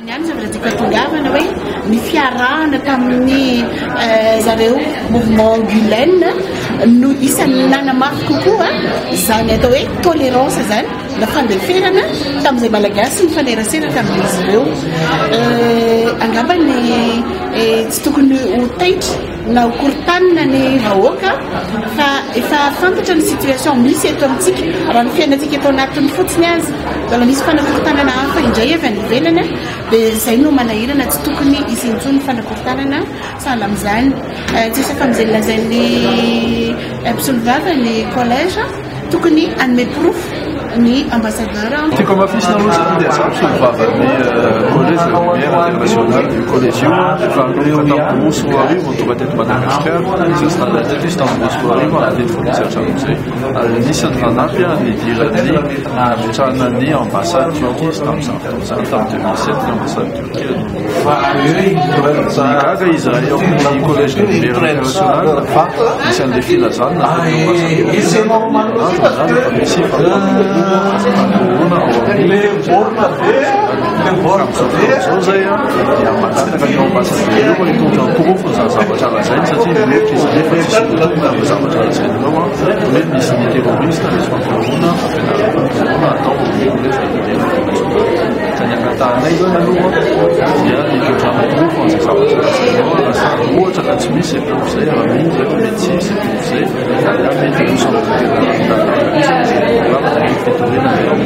Ny any zavatra tiako hatongavana hoe ny fiarahana tamin'ny zareo mouvement Gulen no isan'ny nanamafy kokoa izany atao hoe tolérance izany na fandeferana tamin'izay Malagasy nifanerasera tamin'izy ireo. Angamba ny tsy tokony ho taitra na ho korontanina ny vahoaka fa efa fantatra ny situation misy eto amintsika, raha ny fiainantsika eto anatiny fotsiny aza mbola misy fanakorontanana hafa indray avy any ivelany dia izay no manahirana, tsy tokony hisy intsony ny fanakorontanana sahala amin'izany. Tsisy afa-amin'izay lazain'ny mpisolovava ny collège, tokony hanome porofo ny ambassadeur. Tiako hamafisina aloha izany dia izaho mpisolovavan'ny Collège de Lumière Internationale io collège io efa nanomboka tamin'ny 2002 no tonga teto Madagasikara, izy installé teto izy tamin'ny 2002 ary teto foana izy hatramin'izay ary anisan'ny nanampy nidiran'ny nametrahana ny ambassade turque izy tamin'izany fotoana izany tamin'ny 2007 ny ambassade turque no Nigaga izahay ao amin'ny Collège de Lumière Internationale fa nisy an'ilay filazana nataon'ny ambassadeur izany fa misy fampihorohoroana ao amin'ny Amin'izao fotoana izao izay dia mangataka an'io ambassadeur io mba hitondra ny porofon'izany zavatra lazainy satria mihevitra izy ireo fa tsisy mitombina amin'ireo zavatra lazainy ireo hoe misy ny terroriste, misy fampihorohoroana, fampianarana fampihorohoroana atao ao amin'ny Collège de Lumière Internationale. Ka ny angatahanay izany aloha dia ny hitondrana porofo an'izay zavatra lazainao raha ohatra ka tsy misy izay porofo izay, raha mino izay fa mety tsy hisy izay porofo izay, dia mety hiroso amin'ny lalàna kosa izy, raha mety fitoriana izay.